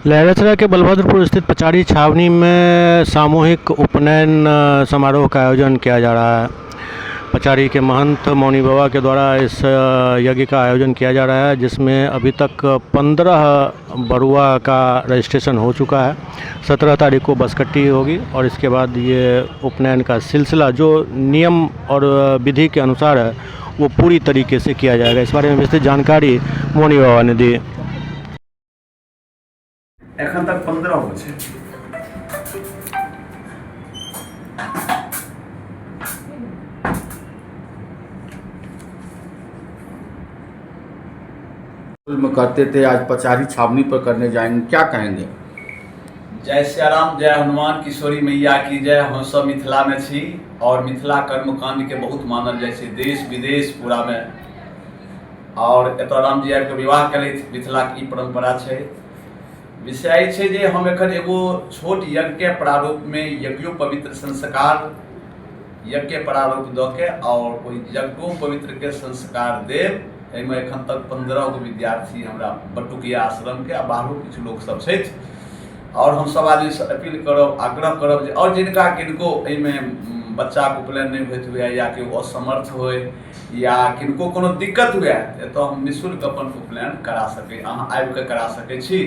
लहरियासराय के बलभद्रपुर स्थित पचारी छावनी में सामूहिक उपनयन समारोह का आयोजन किया जा रहा है। पचारी के महंत मौनी बाबा के द्वारा इस यज्ञ का आयोजन किया जा रहा है, जिसमें अभी तक 15 बरुआ का रजिस्ट्रेशन हो चुका है। 17 तारीख को बसकट्टी होगी और इसके बाद ये उपनयन का सिलसिला जो नियम और विधि के अनुसार है वो पूरी तरीके से किया जाएगा। इस बारे में विस्तृत जानकारी मौनी बाबा ने दी। एखन तक 15 गो छै। में कहते थे आज पचारी छावनी पर करने जाएंगे, क्या कहेंगे? जय सियाराम, जय हनुमान किशोरी मैया की जय। हम सब मिथिला में छी और मिथिला कर्मकांड के बहुत मानल जाइ छै देश विदेश पूरा में। और एतऽ रामजी आबि कऽ विवाह केलथि, मिथिलाके ई परम्परा छै। विषय ई छै जे हम एखन एगो छोट यज्ञके प्रारूपमे यज्ञोपवित्र संस्कार यज्ञके प्रारूप दऽ के आओर ओहि यज्ञोपवित्रके संस्कार देब। एहिमे एखन तक 15 गो विद्यार्थी हमरा बटुकिया आश्रमके आ बाहरो किछु लोकसभ छथि। आओर हम सब आदमीसँ अपील करब, आग्रह करब जे आओर जिनका किनको एहिमे बच्चाके उपनयन नहि होइत हुए या केओ असमर्थ होय या किनको कोनो दिक्कत हुए, एतऽ हम निःशुल्क अपन उपनयन करा सकै, अहाँ आबिकऽ करा सकै छी,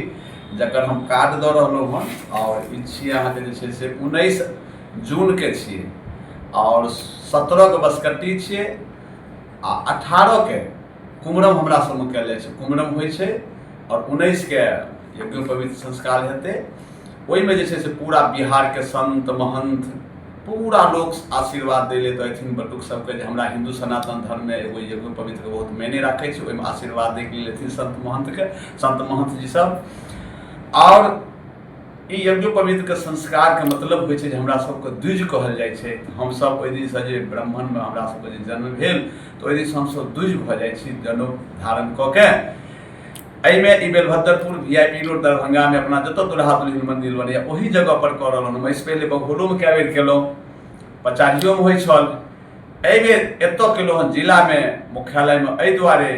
जकर हम कार्ड दऽ रहलहुँ हन। आओर ई छियै अहाँके जे छै से 19 जूनके छियै आओर 17के बसकट्टी छियै आ 18के कुमरम हमरा सबमे कयल जाइ छै, कुमरम होइ छै। आओर 19के यज्ञोपवीत संस्कार हेतै। ओहिमे जे छै से पूरा बिहारके संत महंत पूरा लोक आशीर्वाद दै लए तऽ अथिन बटुक सबके, जे हमरा हिन्दू सनातन धर्ममे एगो यज्ञोपवीतके बहुत मायने राखै छै, ओहिमे आशीर्वाद दैके लेल अथिन संत महंतके, संत महंत जी सब। आओर ई यज्ञोपवीतके संस्कारके मतलब होइ छै जे हमरा सबके द्विज कहल जाइ छै। हमसब ओहि दिनसँ जे ब्राह्मणमे हमरा सबके जे जन्म भेल तऽ ओहि दिनसँ हमसब द्विज भऽ जाइ छी जनउ धारण कऽ के। एहिमे ई Belbhadrapur V I P road दरभंगामे अपना जतऽ दुल्हा दुल्हिन मन्दिर बनैए ओहि जगहपर कऽ रहलहुँ। हम एहिसँ पहिले बघौलोमे कए बेर केलहुँ, पचारियोमे होइ छल, एहिबेर एतऽ केलहुँ हँ जिलामे मुख्यालयमे, एहि दुआरे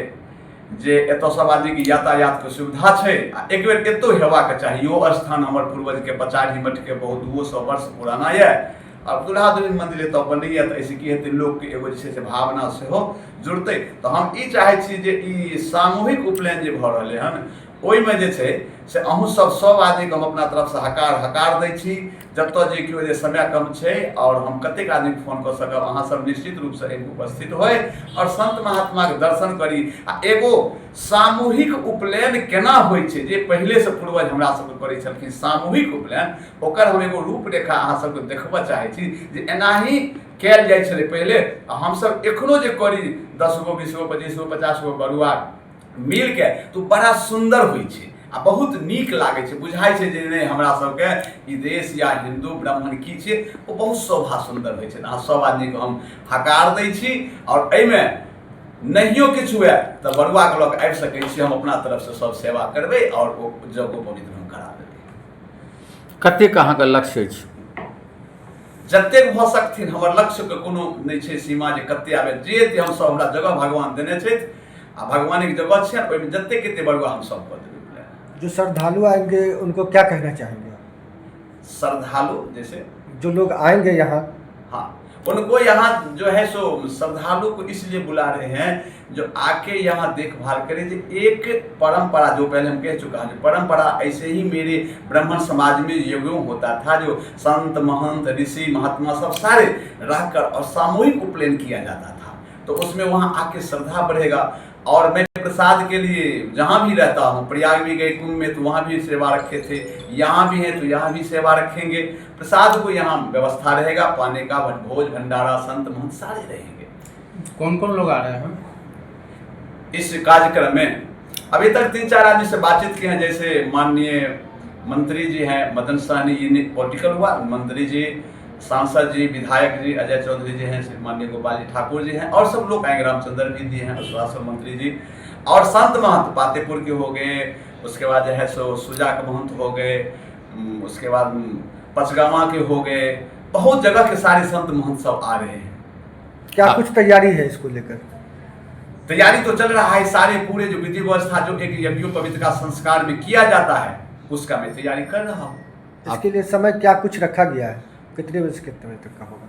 जे एतऽ सब आदमीके यातायातके सुविधा छै आ एक बेर एतौ हेबाक चाही। इहो स्थान हमर पूर्वजके पचारी मठके बहुत 200 वर्ष पुराना यऽ। आब दुल्हा दुल्हिन मन्दिर एतऽ बनैए तऽ एहिसँ की हेतै, लोकके एगो जे छै से भावना सेहो जुड़तै। तऽ हम ई चाहै छी जे ई सामूहिक उपनयन जे भऽ रहलै हन ओहिमे जे छै से अहूँ सब सब आदमीके हम अपना तरफसँ हकार हकार दै छी। जतऽ जे केओ जे समय कम छै आओर हम कतेक आदमीके फोन कऽ सकब, अहाँ सब निश्चित रूपसँ एहिमे उपस्थित होइ आओर संत महात्माके दर्शन करी आ एगो सामूहिक उपनयन केना होइ छै जे पहिलेसँ पूर्वज हमरा सबके करै छलखिन सामूहिक उपनयन, ओकर हम एगो रूपरेखा अहाँ सबके देखबऽ चाहै छी जे एनाही कयल जाइ छलै पहिले आ हमसब एखनो जे करी 10 गो 20 गो 25 गो 50 गो बरुआ मिलके तऽ ओ बड़ा सुन्दर होइ छै आ बहुत नीक लागै छै। बुझाइ छै जे नहि हमरा सबके ई देश या हिन्दू ब्राह्मण की छियै, ओ बहुत शोभा सुन्दर होइ छै। अहाँ सब आदमीके हम हकार दै छी आओर एहिमे नहियो किछु हुए तऽ बरुआके लऽ कऽ आबि सकै छी, हम अपना तरफसँ सब सेवा करबै आओर ओ यज्ञोपवीत हम करा देबै। कतेक अहाँके लक्ष्य अछि? जतेक भऽ सकथिन, हमर लक्ष्यके कोनो नहि छै सीमा जे कते आबै, जे एते हमसब हमरा जगह भगवान देने छथि आ भगवानके जगह छै ओहिमे जतेक एते बरुआ हमसब कऽ देबै। जो श्रद्धालु आएंगे उनको क्या कहना चाहेंगे आप? श्रद्धालु जैसे जो लोग आएंगे यहाँ, हाँ, उनको यहाँ जो है सो श्रद्धालु को इसलिए बुला रहे हैं जो आके यहाँ देखभाल करें। जो एक परंपरा जो पहले हम कह चुका हूँ, परंपरा ऐसे ही मेरे ब्राह्मण समाज में यज्ञों होता था, जो संत महंत ऋषि महात्मा सब सारे रहकर और सामूहिक उपनयन किया जाता था, तो उसमें वहाँ आके श्रद्धा बढ़ेगा। और मैं प्रसाद के लिए जहाँ भी रहता हूँ, प्रयाग भी गए कुंभ में तो वहाँ भी सेवा रखे थे, यहाँ भी है तो यहाँ भी सेवा रखेंगे। प्रसाद को यहाँ व्यवस्था रहेगा, पाने का भोज भंडारा संत महंत सारे रहेंगे। कौन कौन लोग आ रहे हैं इस कार्यक्रम में? अभी तक 3-4 आदमी से बातचीत किए हैं, जैसे माननीय मंत्री जी हैं मदन सहनी जी, पॉलिटिकल हुआ मंत्री जी, सांसद जी, विधायक जी अजय चौधरी जी हैं, श्री माननीय गोपाल जी ठाकुर जी हैं और सब लोग आएंगे, रामचंद्र भी जी हैं, स्वास्थ्य मंत्री जी और संत महंत पातेपुर के हो गए, उसके बाद जो है सो सुजा के महंत हो गए, उसके बाद पचगामा के हो गए, बहुत जगह के सारे संत महंत सब आ रहे हैं। क्या कुछ तैयारी है इसको लेकर? तैयारी तो चल रहा है, सारे पूरे जो विधि व्यवस्था जो एक यज्ञोपवीत का संस्कार में किया जाता है उसका मैं तैयारी कर रहा हूँ। इसके लिए समय क्या कुछ रखा गया है, कितने बजे से कितने बजे तक का होगा?